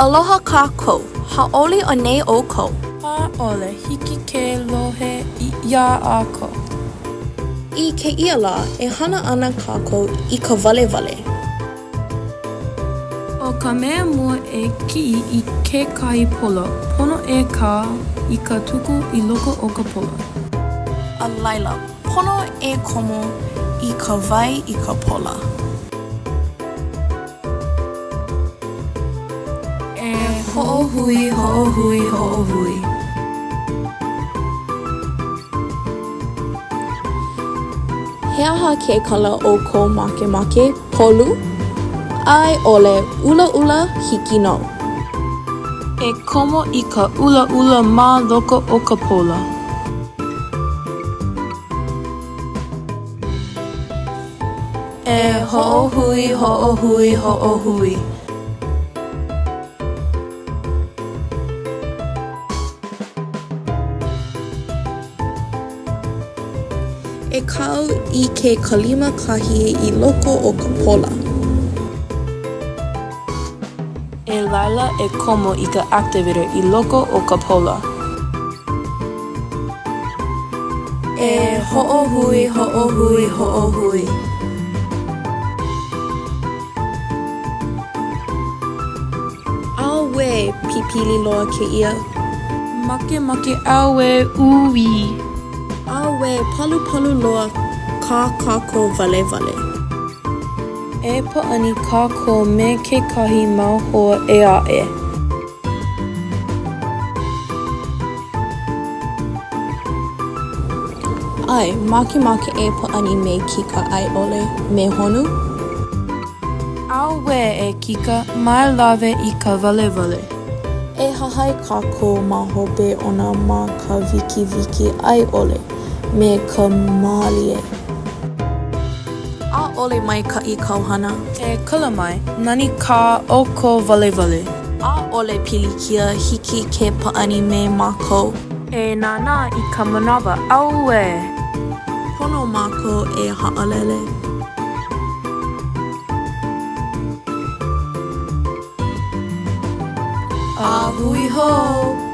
Aloha kākou. Hauʻoli anei ʻoukou? ʻAʻole hiki ke lohe iā ʻoukou. I kēia lā, e hana ana kākou i ka walewale. ʻO ka mea mua e kiʻi i kekahi pola, pono e kau i ka tuku i loko o ka pola. A laila, pono e komo i ka wai i ka pola. E hoʻohui, hoʻohui, hoʻohui. He aha ke kala o kou makemake? Polu? ʻAe ʻole, ʻulaʻula, hiki nō. E komo i ka ʻulaʻula ma loko o ka pola. E hoʻohui, hoʻohui, hoʻohui. E kau i ke kalima kahi i loko o ka pola. A laila e komo i ka activator i loko o ka pola. E hoʻohui, hoʻohui, hoʻohui. Auē, pipili loa kēia. Makemake au e ʻuwī. Auē, palupalu loa kā kākou walewale. E pāʻani kākou me kekahi mau hoa ʻē aʻe. ʻAe, makemake e pāʻani me Kika a i ʻole me Honu? Auē e Kika, mai lawe i ka walewale. E hahai kākou ma hope ona ma ka wikiwiki a i ʻole me ka mālie. ʻAʻole maikaʻi kāu hana. E kala mai, nani kā ʻoukou walewale. ʻAʻole pilikia, hiki ke pāʻani me mākou. E nānā i ka manawa, auē! Pono mākou e haʻalele. A hui hou!